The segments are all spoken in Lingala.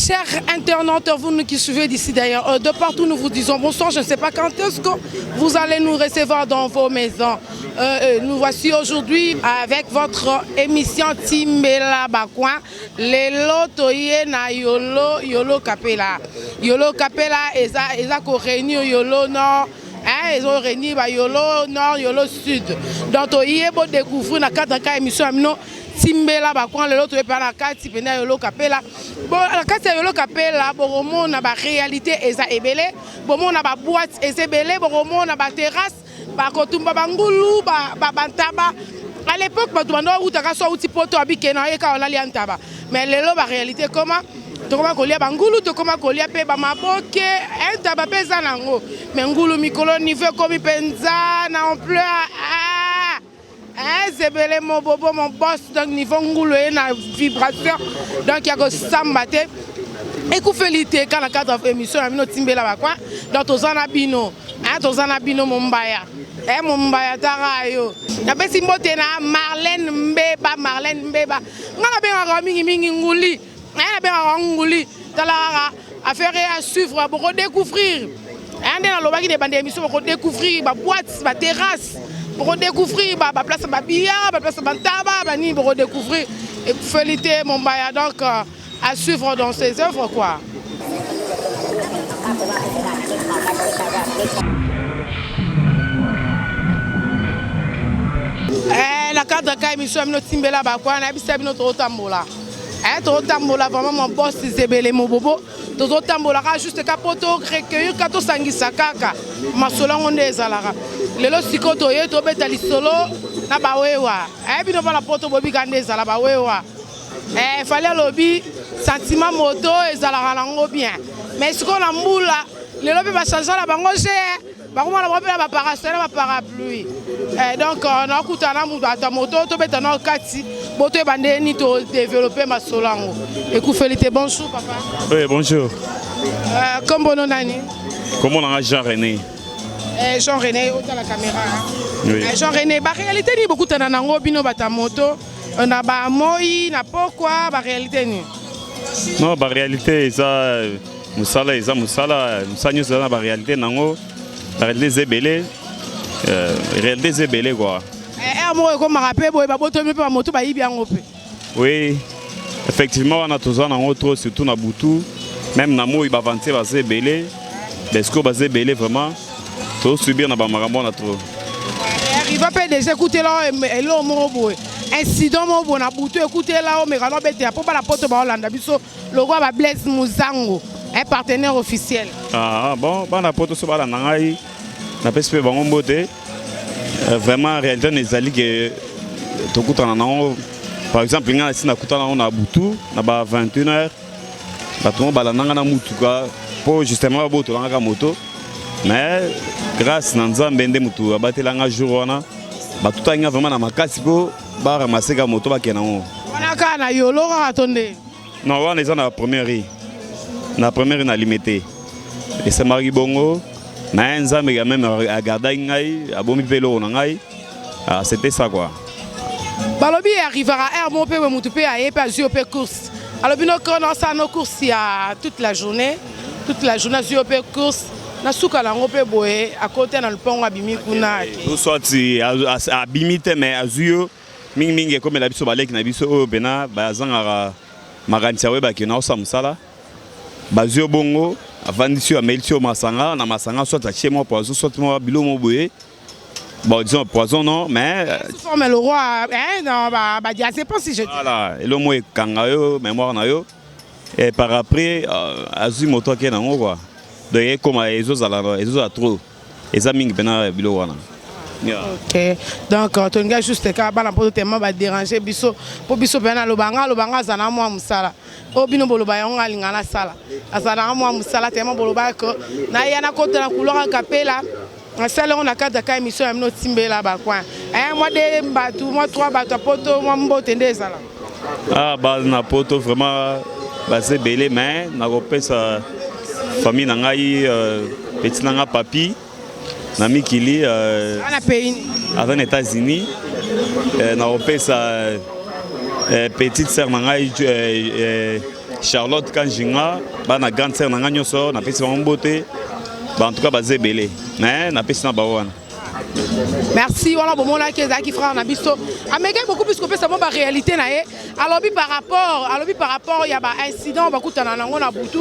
Chers internautes, vous nous qui suivez d'ici d'ailleurs, de partout, nous vous disons bonsoir. Je ne sais pas quand est-ce que vous allez nous recevoir dans vos maisons. Nous voici aujourd'hui avec votre émission Timbela Bacoin. Lelo toye na Yolo, Yolo Kapela. Yolo Kapela, eza ko réunir Yolo Nord. Hein, ils ont réuni ba Yolo Nord, Yolo Sud. Donc toye bo découvrir na cadre ka émission amino Timbela Bacoin lelo toye pa na kati pena Yolo Kapela. Bon, na kati ya Yolo Kapela, bokomona ba réalité eza ebele, bomona ba boîte eza ebele, bokomona ba terrasse, ba kotumba ba ngulu, ba bantaba. À l'époque, bato bando awutaka so awuti poto abike na ye ka olali ya ntaba. Mais lelo ba réalité comment tokoma kolia ba ngulu, tokoma kolia pe ba maboke, ntaba pe eza nango. Mais ngulu mikolo niveau ekomi penza na ampleur. Ah! Hein, Zebele mon bobo mon boss, donc niveau ngulu e na vibration, donc ya kosamba te. Ekufeli te ka na cadre ya émission na bino Timbela Bacoin. Donc toza na bino, hein, toza na bino mombaya. Eh, mombaya tara yo. Napesi mbote na Marlène Mbeba, Marlène Mbeba. Nga nabengaka mingi mingi nguli. Nga nabengaka nguli. Tala kaka affaire à suivre, boko découvrir. Hein, nde nalobaki na ebanda émission, boko découvrir ba boîte, ba terrasse, boko découvrir ba place ba billard, ba place ba ntaba, ba nini, boko découvrir. Ekufeli te mombaya, donc à suivre dans ses œuvres quoi. Eh, na cadre ka émission ya bino Timbela Bacoin, nayebisa bino tozotambola. Eh, tozotambola vraiment mon boss Zebele Mobobo. Tozotambola kaka juste ka po to recueillir ka tosangisa kaka masolo yango nde ezalaka. Lelo sikoyo toye tobeta lisolo na bawewa. Eh, bino bana poto bobika nde ezala bawewa. Eh, fallait alobi sentiment moto ezalaka nango bien. Mais sikoyo na mbula lelo mpe ba changer na bango je bakoma na bango mpe na ba parasol na ba parapluie. Eh, donc nakuta na moto ata moto tobeta na kati boto ebandeli ni to développer masolo yango. Ekufeli te. Bonjour papa. Oui, bonjour. Kombo no nani? Kombo nanga Jean-René. Eh, Jean-René, ota la caméra. Hein? Oui. Eh, Jean-René, ba réalité ni bokutana nango bino bata moto na ba moi na pokwa ba réalité ni? Non, ba réalité eza musala, eza musala, musala nyonso eza na ba réalité nango. Ba réalité eza ebele. Réalité eza ebele quoi. Eh, eh, moko ekomaka pe boye babotomi pe ba moto bayibi yango pe. Oui, effectivement wana toza nango trop surtout na butu, même na moi ba ventier baza ebele. Besko baza ebele vraiment. To subir na ba makambo wana trop. Eh, arriva pe déjà écouter là elo moko boye. Incident moko boye na butu écouter là o mekano bete po bala poto ba Hollande biso logo ba Blaise Muzango, un partenaire officiel. Ah bon, bana poto so bala na ngai na pesi pe bango mbote. Vraiment réalité na ezali ke tokutana nango par exemple nga si nakutana nango na butu na ba 21 heures bato moko balandanga na mutuka po justement babotolanga ka moto, mais grâce na Nzambe nde mutu abatelanga jour wana batutaki nga vraiment na makasi po baramasser ka moto bakende nango. Wana kaka na Yolo kaka to nde? Non, wana eza na première rue. Na première rue na Limete. Esamaki bongo, mais Nzambe quand même agardaki ngai, abomi mpe eloko na ngai. Ah, c'était ça quoi. Balobi arrivera heure moko mpe mutu mpe aye mpe azwi yo mpe course. Alobi no kono asala no course ya toute la journée, toute la journée azwi yo mpe course. Na suka nango mpe boye akota na lupango abimi kuna. Ou soit abimi te mais azwi yo mingi mingi ekomela biso baleki na biso oyo pena bazangaka makanisi ya koyeba ke na osala mosala. Bazwi yo bongo avandisi yo amelisi yo masanga na masanga soit atie mwa poison soit mwa biloko moko boye. Bon, disons poison non, mais sous forme le roi, hein, non, ba, ba diazépam si je dis. Voilà, eloko moko ekanga yo mémoire na yo et par après azwi moto ake nango quoi. Donc ekoma ezozala ezozala trop. Eza mingi pena biloko wana. Yeah. Ok, donc tolinga juste ka bana poto tellement ba déranger biso po biso pena alobanga alobanga azala na mwa mosala oyo bino boloba yango alinga nasala azala na mwa mosala tellement boloba ko na ya nakota na couloir kapela nasala yango na cadre ka émission ya bino Timbela Bacoin. Eh, mwa de bato mwa trois bato ya poto mwa mbote nde ezala. Ah, ba na poto vraiment baza ebele mais nakopesa famille na ngai petit na nga papi na mikili na pays aza na États-Unis, nakopesa petite sœur na ngai. Charlotte Kanjinga, bana grande sœur na nga nyonso, napesi bango mbote. Ba en tout cas baza ebele. Mais napesi na bango wana. Merci wana bomonaki ezalaki frère na biso amekaki beaucoup plus kopesa mo baréalité na ye alobi par rapport alobi par rapport ya baincident bakutana nango na butu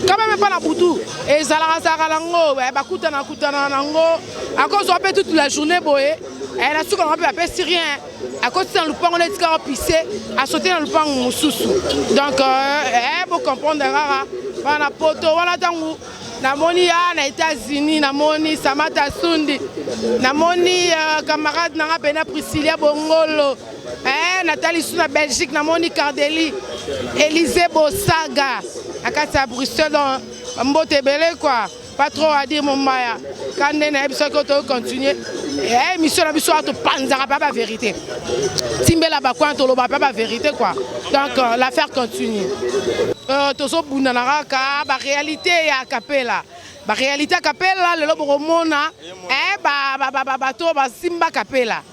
quand même mpa na butu ezalaka zalaka nango bakutana kutana nango akozwa mpe toute la journée boye eh, na suka nango mpe bapesi rien akoti na lupango neti kaka pise asote na lupango mosusu donc euh, eh, bocomprendre kaka bana poto wana ntango namoni ya na États-Unis namoni Samata Sundi namoni uh, camarade nanga pena Priscilla Bongolo eh, natali su na Belgique namoni Cardeli Élysée Bosaga na kati ya Bruxelles donc mbote ebele quoi pas trop à dire mombaya ka nde nayebi soki oyo tokocontinue eh, émission na biso awa topanzaka mpe bavérité timbela bakwana toloba mpe bavérité quoi donc euh, l'affaire continue euh, tozobundana kaka baréalité ya kapela baréalité ya kapela lelo bokomona eh, bato basimba kapela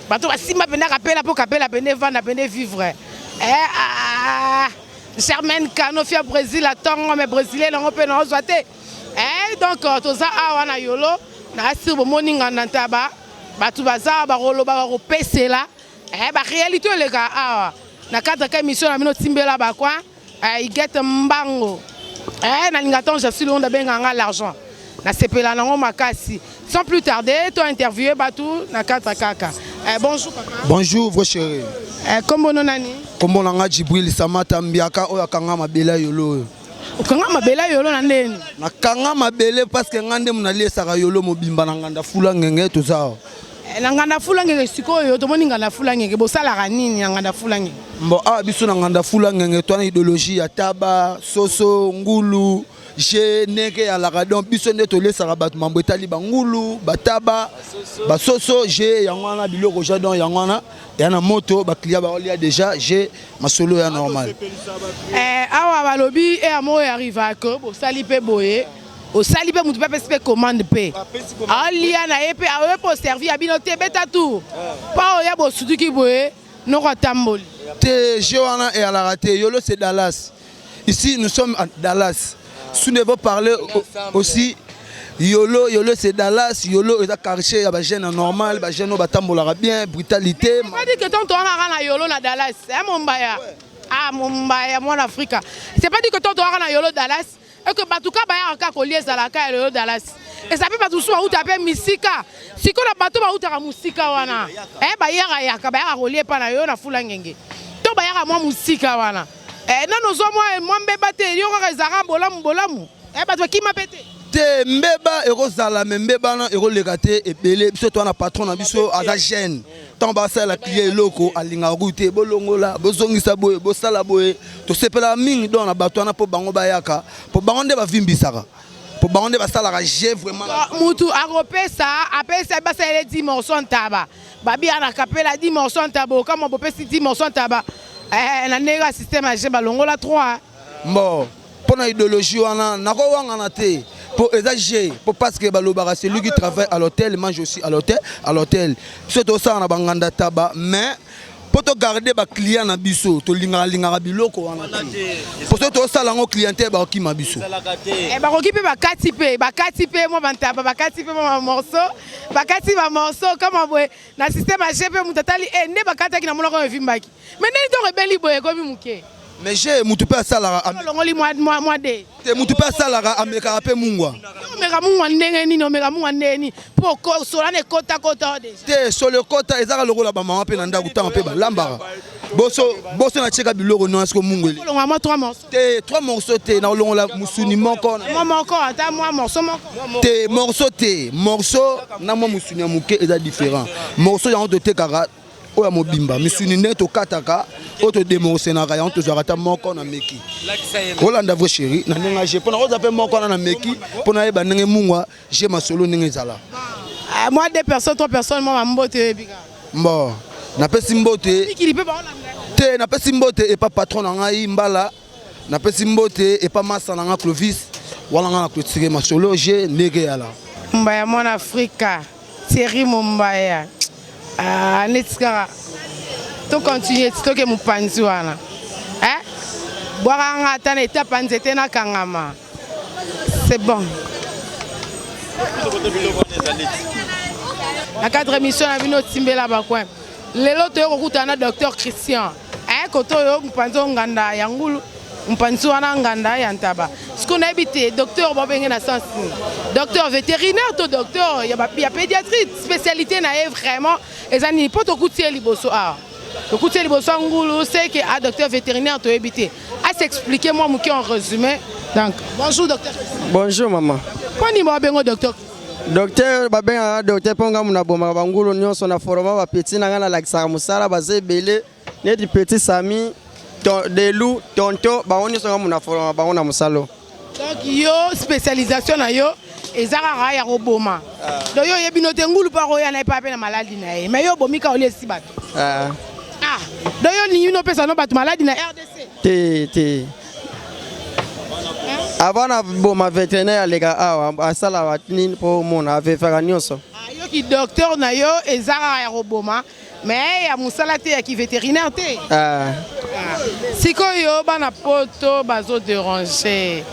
bato basimba mpenza kapela mpo kapela mpenza evanda mpenza evivre eh, ah, Germaine Kano fia Brésil atongo mais brésilien nango mpe naozwa te eh, donc euh, toza awa na yolo na asir bomoni nganda ntaba bato baza bakoloba bakopesela eh, baréalité eleka awa na cadre ka émission na bino timbela bakwa eh, igete mbango eh, nalinga ntango jasili onda benga nga l'argent nasepela nango makasi sans plus tarder to interviewer bato na cadre kaka eh, bonjour papa bonjour vrai chéri eh, kombo no nani kombo na nga Djibril Samata Mbiaka oyo akanga mabele ya yolo oyo okanga mabele ya yolo na ndeni nakanga mabele parce que nga nde naliesaka yolo mobimba na nganda fula ngenge toza awa eh, na nganda fula ngenge sikoyo tomoni nganda fula ngenge bosalaka nini na nganda fula ngenge mbo awa biso na nganda fula ngenge toana idéologie ya taba soso ngulu je ndenge eyalaka donc biso nde tolesaka bato mambo etali bangulu bataba basoso je yango wana biloko ja donc yango wana ya na moto baclient baolia déjà je masolo ya normal eh, awa balobi eya moko arrivaka bosali mpe boye osali mpe motu mpe apesi mpe commande mpe alia na ye mpe aoye mpe oservi ya bino te beta tour mpo oya bosutuki boye noko atamboli te je wana eyalaka te yolo c'est Dallas ici nous sommes à Dallas si nous devons parler aussi yolo yolo c'est Dallas yolo eza quartier ya bajeune normal bajeune oyo batambolaka bien brutalité pas dit que tant towana na yolo na Dallas eh mombaya ah mombaya mwana Afrika c'est pas dit que tant towana na yolo Dallas et que bato ka bayaka kaka kolia ezalaka ya lelo Dallas eza mpe bato mosusu bauta mpe misika sikoyo na bato bautaka mosika wana eh, bayaka yaka bayaka kolia epa na yo na fula ngenge to bayaka mwa mosika wana eh, nano ozwa mwa mwa mbeba te yo kaka ezalaka bolamu bolamu eh, bato bakima mpe te te mbeba ekozala me mbeba wana ekoleka te ebele biso toza na patron na biso aza jeune ntango basalela client eloko alingaka kutu te bolongola bozongisa boye bosala boye tosepelaka mingi donc na bato wana mpo bango bayaka mpo bango nde bavimbisaka mpo bango nde basalaka je vraiment mutu akopesa apesa basalele 10 morceau ntaba babi ana kapela 10 morceau ntaba okamwa bopesi 10 morceau ntaba eh, na ndenge ya système ya je balongola 3 mbo mpo na idéologie wana nakowangana te mpo eza g mpo parce que balobaka celui qui travaille à l'hôtel mange aussi à l'hôtel à l'hôtel biso tosala na banganda taba mais mpo togarde baclient na biso tolingaka lingaka biloko wana te mpo so tosala yango clientèle bakokima biso eh, bakoki mpe bakati mpe bakati mpe mwa bantaba bakati mpe mwa bamorceau bakati bamorceau kama boye na système ya g mpe moto atali e nde bakataki na monoko oyo evimbaki mais ndeni ntongo ebeli boye ekomi moke mais je mutu mpe asalaka olongoli mwa de te mutu mpe asalaka amekaka mpe mungwa omeka mungwa ndenge nini omeka mungwa ndenge nini mpo solana ekotakota deja te solo ekota ezaka lokola bamama mpe na ndako ntango mpe balambaka boso boso natieka biloko nyonso siko mungwa eli olongola mwa 3 morceau te 3 morceau te nakolongola musuni moko mwa moko ata mwa morceau moko te morceau te morceau na mwa musuni ya moke eza différent morceau yango totekaka oyo ya mobimba misuni nde tokataka oyo todemorsenaka yango tozwaka ata moko na meki olanda vrai chéri na ndenge age mpona oza mpe moko wana na meki mpo nayeba ndenge mungwa je masolo ndenge ezala ah, moi deux personnes trois personnes mwa bambote oyebi kaka mbo napesi mbote te napesi mbote epa patron na ngai mbala napesi mbote epa masa na ngai clovis wana ngai na clotire masolo je ndenge yala mbaya mwana afrika Thierry Mombaya ah, neti kaka to continue ti toke mopanzi wana eh? Bwaka nga ata na etape ya nzete nakangama. C'est bon. Na cadre émission na bino timbela ba coin. Lelo toye kokutana na docteur Christian. Eh koto oyo mpanzi oyo nganda ya ngulu mpanzi wana nganda ya ntaba. Sikoyo nayebi te docteur babenge na sens nini? Docteur vétérinaire to docteur ya ba ya pédiatrie spécialité na ye vraiment eza nini? Po tokuti ye liboso awa. Tokuti ye liboso ya ngulu c'est que a docteur vétérinaire toyebi te. A s'expliquer moi moke en résumé. Donc bonjour docteur. Bonjour maman. Mpo nini babengo docteur? Docteur babengaka docteur mpo ngai nabomaka bangulu nyonso na foroma bapeti na ngai nalakisaka mosala baza ebele neti petit Sami ton, Delu tonto bango nyonso ngai na foroma bango na mosala. Donc yo spécialisation na yo eza kaka ya koboma. Donc yo oyebi no te ngulu mpo akoya na ye mpe ape na maladi na ye mais yo obomi kaka oliesi bato. Ah. Ah, donc yo olingi bino opesa no bato maladi na RDC? Te te. Avant na boma vétérinaire aleka awa asala nini mpo omona avefaka nyonso. Ah, yo ki docteur na yo eza kaka ya koboma mais ya mosala te ya ki vétérinaire te. Ah. Ah. Sikoyo bana poto bazo déranger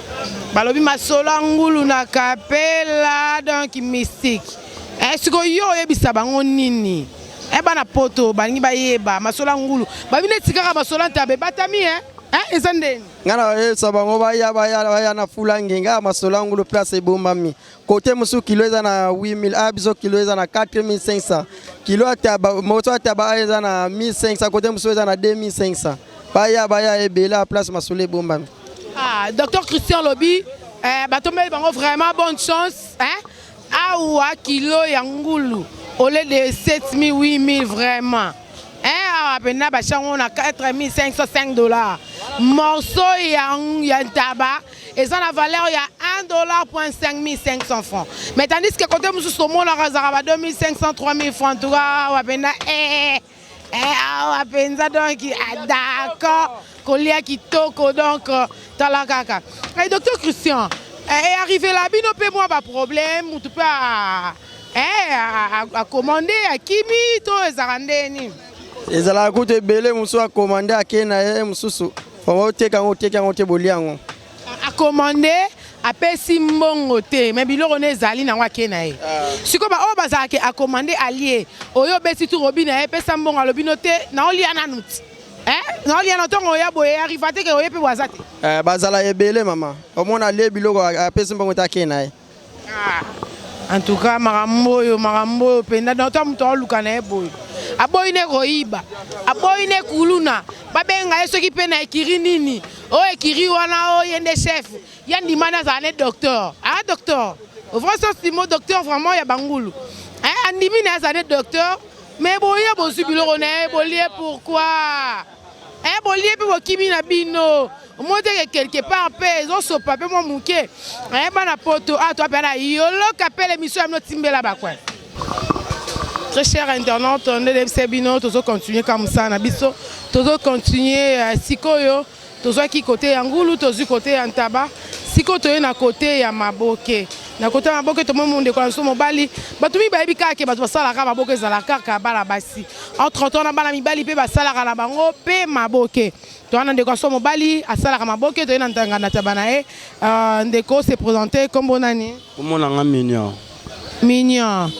balobi masolo ya ngulu na kapela donc mystique. Eh, sikoyo yo oyebisa bango nini? Eh, bana poto balingi bayeba masolo ya ngulu babi neti kaka masolo ya ntaba ebatami eh? Eh, eza ndeni ngai nayebisa bango baya baya baya na fula ngenga masolo ya ngulu place ebombami kote mosusu kilo eza na 8000 a biso kilo eza na 4500 kilo ya taba moto ya taba eza na 1500 kote mosusu eza na 2500 baya baya ebele ya place masolo ebombami. Ah, docteur Christian Lobi eh, batombeli bango vraiment bonne chance hein? Awa kilo ya ngulu au lieu de 7000 8000 vraiment hein, awa pena bachango na 4505 dollars morceau ya, ya ntaba eza na valeur ya 1 dollar point 5500 francs mais tandis que côté mosusu tomonaka ezalaka ba 2500 3000 francs en tout cas awa pena eh, eh, awa mpenza donc ah, d'accord kolia kitoko donc tala kaka. Eh, docteur Christian eh, arrivé la bino mpe mwa baproblème mutu mpe akomande akimi to ezalaka nde nini? Ezalaka kutu ebele mosusu akomande akei na ye mosusu oteka yango oteki yango te bolia yango. Akomande apesi mbongo te mais biloko ne ezali nango akei na ye. Sikoyo baoyo bazalaka akomande alie oyo obeti tu robi na ye pesa mbongo alobi no te naolia nanu ti naolia na ntongo oya boye arriva te ke oye mpe boaza te. Bazala ebele mama omona alie biloko apesi mbongo te akei na ye. Ah, en tout cas makambo oyo makambo oyo mpenza donc to moto aoluka na ye boye aboyi ne koyiba aboyi ne kuluna babenga ye soki mpe na ekiri nini oyo ekiri wana oyo ye nde chef ya ndimani azala ne docteur ah docteur au vrai sens du mot docteur vraiment ya bangulu eh, andimi na ye azala ne docteur mais boye bozwi biloko na ye bolie pourquoi eh, bolie mpe bokimi na bino omoni te ke quelque part mpe ezosopa mpe mwa moke eh, bana poto ah, toa mpe na yoloka mpe l'émission ya bino timbela bakwe. Très cher internaute nde nayebisa bino tozo continuer kaka mosala na biso tozo continuer sikoyo tozwaki kote ya ngulu tozwi kote ya ntaba sikoyo toye na kote ya maboke na kote ya maboke tomoni ndeko na biso mobali bato mingi bayebi kaka ke bato basalaka maboke ezala kaka bana basi entre temps na bana mibali mpe basalaka na bango mpe maboke towana ndeko ya biso mobali asalaka maboke toye na ntanga na taba na ye. Ndeko se présenter kombo nani? Kombo na nga Mignon. Mignon.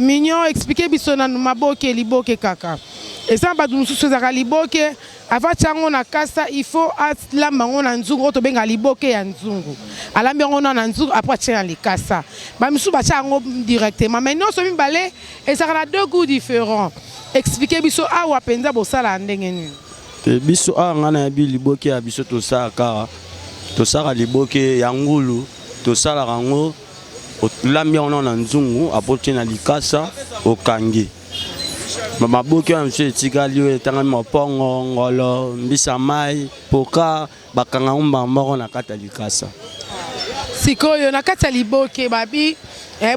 Mignon expliquer biso nanu maboke liboke kaka eza bato mosusu ezalaka liboke avant atia yango na kasa il faut alamba yango na nzungu oyo tobengaka liboke ya nzungu alambi yango na nzungu après atia na likasa bamisusu batia yango directement mais nyonso mibale ezalaka na deux goûts différents. Expliquer biso awa mpenza bosala ndenge nini? Te biso awa nga nayebi liboke ya biso tosalaka tosalaka liboke ya ngulu tosalaka yango olambi yango na nzungu apo otie na likasa okangi maboke wana mosusu etikali oyo etangami mopongo ngolo mbisa mai poka bakanga yango mbala moko na kati ya likasa. Sikoyo na kati ya liboke babi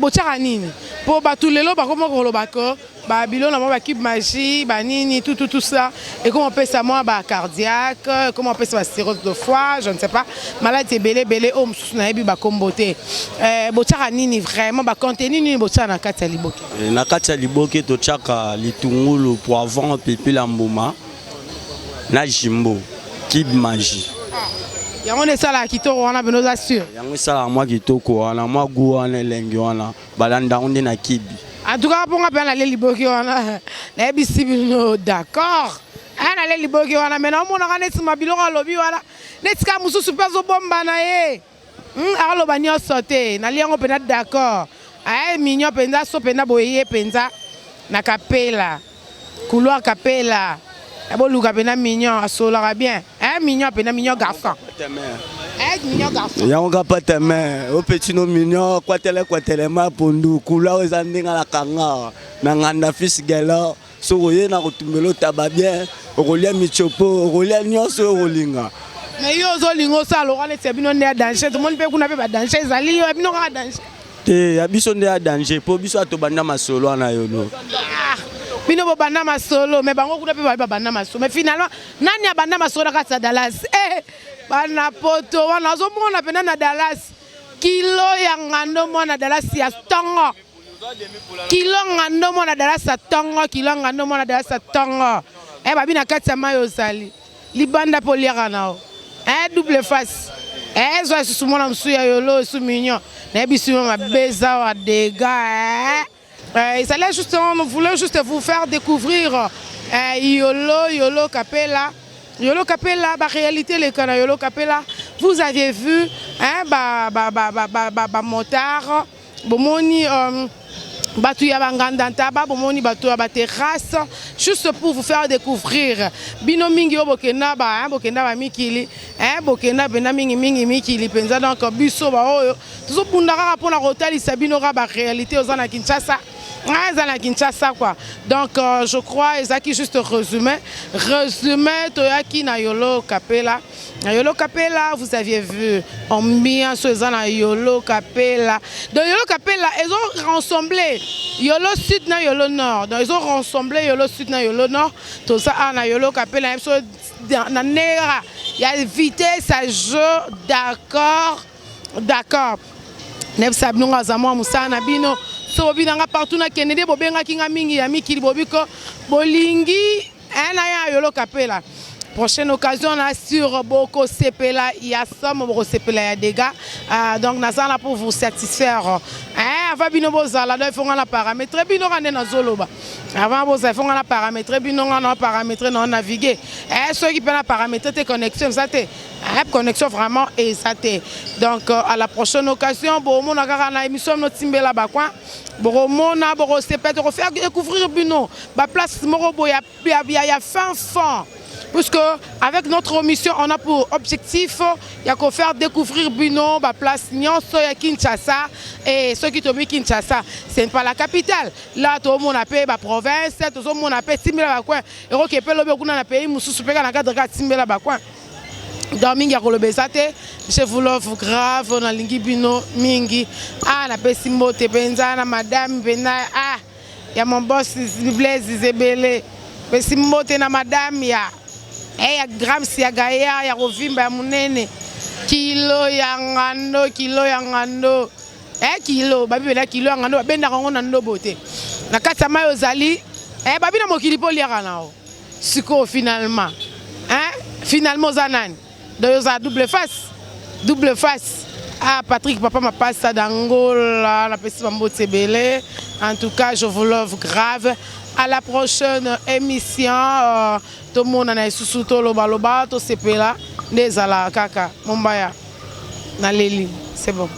botiaka nini po bato lelo bakoma koloba ko ba biloko na bango ba cube magie ba nini tout tout tout ça ekoma opesa mwa ba cardiaque ekoma opesa ba cirrhose de foie je ne sais pas maladie ebele ebele oyo mosusu nayebi bakombo te. Botiaka nini vraiment ba contenu nini botiaka na kati ya liboke? Na kati ya liboke totiaka litungulu, poivron, pilipili ya mbuma na jimbo cube magie. Yango nde esalaka kitoko wana pena oza sur? Yango esalaka mwa kitoko wana, mwa gout wana, elengi wana, balanda yango nde na kibi. En tout cas po nga pena nalie liboke wana nayebisi bino d'accord eh nalie liboke wana mais naomonaka neti ma biloko alobi wana neti kaka mosusu pe azobomba na ye hum akoloba nionso te nalie yango pena d'accord eh mignon penza so pena boye ye penza na kapela. Couloir kapela boluka pena mignon asololaka bien eh mignon pena mignon garçon eh mignon garçon yango ka pata me o petit no mignon kwatele kwatele ma pondu couloir eza ndenge na kanga na nganda fils gelo soki oye na kotumbela otaba bien okolia michopo okolia nyonso oyo okolinga mais yo ozolinga osala lokola neti ya bino nde ya danger tomoni mpe kuna mpe badanger ezali yo ya bino kaka danger Te ya biso nde ya danger po biso ato banda masolo wana yo no. Ah, bino bobanda masolo mais bango kuna mpe baye babanda masolo mais finalement nani abanda masolo na kati ya Dallas eh, bana poto wana azomona mpenza na Dallas kilo ya ngando mwana Dallas ya tongo kilo ngando mwana Dallas ya tongo kilo ngando mwana Dallas ya tongo eh, babi na kati ya mai ozali Libanda pe oliaka na yo eh double face eh zwa lisusu mwana mosusu ya yolo esu mignon nayebisi yo mabe eza wa dégâts eh. Euh, il allait juste, on voulait juste vous faire découvrir euh, Yolo, Yolo Capella. Yolo Capella, bah, réalité les canaux Yolo Capella. Vous aviez vu, hein, bah, bah, bah, bah, bah, bah, bah motard. Bomoni euh, bato ya banganda ntaba bomoni bato ya baterrasse juste pour vous faire découvrir bino mingi oyo bokenda ba bokenda ba mikili hein, bokenda mpenza mingi mingi mikili mpenza donc biso baoyo tozobunda kaka mpona kotalisa bino kaka baréalité oza na Kinshasa ah, eza na Kinshasa quoi donc euh, je crois ezalaki juste résumé résumé toyaki na Yolo Kapela. Na Yolo Kapela, vous aviez vu ambiance eza na Yolo Kapela. Donc Yolo Kapela, ils ont rassemblé Yolo Sud na Yolo Nord. Donc ils ont rassemblé Yolo Sud na Yolo Nord. Tout ça ah, na Yolo Kapela, na nera, il y a vitesse à jeu, d'accord. D'accord. Nayebisa bino nga aza mwa mosala na bino so bobina nga partout na kende nde bobengaki nga mingi ya mikili bobiko bolingi eh, na ya Yolo Kapela prochaine occasion na sur bokosepela ya somme bokosepela ya dégâts euh, donc naza là pour vous satisfaire eh, avant bino bozala donc il faut nga na paramétrer bino nga nde nazoloba avant bozala il faut nga na paramétrer bino nga na paramétrer na naviguer eh, soki mpe na paramétrer te connexion eza te eh, connexion vraiment eza te donc euh, à la prochaine occasion bomona kaka na émission notimbela bacoin Bokomona, bokosepela, toko faire découvrir bino ba place moko boye ya, ya, ya, ya fin fond. Puisque avec notre mission, on a pour objectif ya ko faire découvrir bino ba place nyonso ya Kinshasa et ceux qui tobi Kinshasa, ce n'est pas la capitale. Là tomona pe ba province, tozomona pe timbela ba coin. Ekoki pe lobi kuna na pays mususu pe na cadre ka timbela ba coin. Donc mingi ya koloba eza te je vous love grave nalingi bino mingi ah napesi mbote mpenza na madame mpenza ah ya mon boss Blaise Zebele pesi mbote na madame ya eh, ya Grams ya Gaillard ya kovimba ya monene kilo ya ngando kilo ya ngando eh, kilo babi kilo ya ngando babendaka yango na ndobo te na kati ya mai ozali eh, babi na mokili mpo oliaka na yo Sikoyo finalement hein finalement oza nani donc oza double face double face ah Patrick papa mapasa d'Angola napesi ba mbote ebele en tout cas je vous love grave à la prochaine émission euh, tomonana lisusu toloba loba tosepela nde ezalaka kaka mombaya naleli c'est bon.